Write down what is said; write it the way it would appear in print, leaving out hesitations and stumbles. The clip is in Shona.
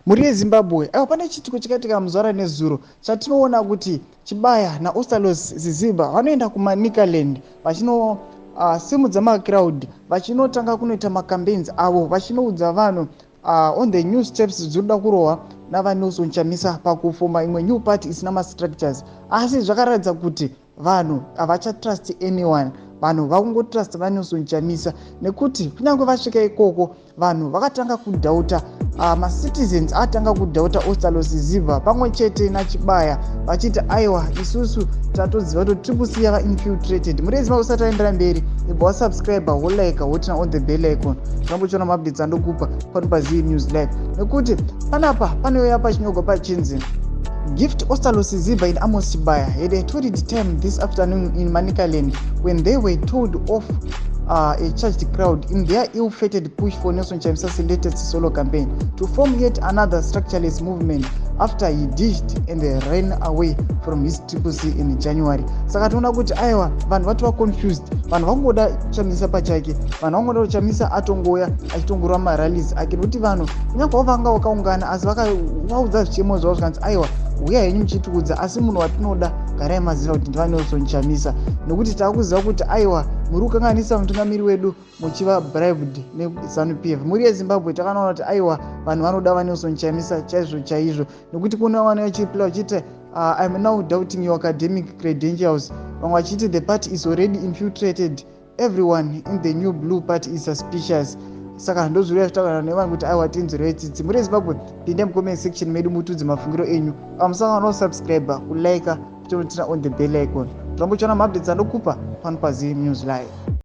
Mhuri yeZimbabwe, aiwa, pane chiitiko chakaitika muzuva ranezuro chatinoona kuti Chibaya naOstallos Siziba vanoenda kuManicaland vachinosimudza macrowd, vachinotanga kunoita macampaigns avo, vachinoudza vanhu on the new steps dzinoda kurohwa naVaNelson Chamisa pakufoma imwe new party isina mastructures. Asi zvakaratidza kuti vanhu havachatrust anyone, vanhu vakungotrust vaNelson Chamisa, nekuti kunyange vasvika ikoko vanhu vakatanga kudoubta, macitizens atanga kudoubta Ostallos Siziba pamwe chete naChibaya, vachiti aiwa, isusu tatoziva kuti tiri kusiya vainfiltrated. Muri yeZimbabwe, usati aendera mberi, ibva wasubscribe, wolike, woturn on the bell icon, zvirambochiona maupdates andokupa pano paZ News Live. Nekuti panapa panouya pachinyorwa pachinzi, "Gift Ostallos Siziba and Amos Chibaya had a torrid time this afternoon in Manicaland when they were told off a charged crowd in their ill-fated push for Nelson Chamisa's latest solo campaign to form yet another structureless movement after he ditched and ran away from his Triple C in January." Saka tinoona kuti aiwa, vanhu vatova confused, vanhu vangoda Chamisa pachake, vanhu vangoda kuti Chamisa atongouya achitongorwa marallies ake, nekuti vanhu kunyange vanga vakaungana asi vakavaudza zvichemo zvavo, zvikanzi aiwa, uya henyu muchitiudza, asi munhu watinoda garai maziva kuti ndivaNelson Chamisa, nekuti taakuziva kuti aiwa, muri kukanganisa mutungamiri wedu muchiva bribed neZANU PF. Mhuri yeZimbabwe, takanoona kuti aiwa, vanhu vanoda vaNelson Chamisa chaizvo chaizvo, nekuti kuna vana vachireply vachiti, "I'm now doubting your academic credentials." Vamwe vachiti, "The party is already infiltrated. Everyone in the new blue party is suspicious." Saka ndozvireva zvitaura nevanhu kuti aiwa, tinzwirei tsitsi. Mhuri yeZimbabwe, pinde mucomment section medu mutudze mafungiro enyu. Pamusangano, subscribe, kulike, kutoturn on the bell icon, tirambochiona maupdates andokupa pano paZ News Live.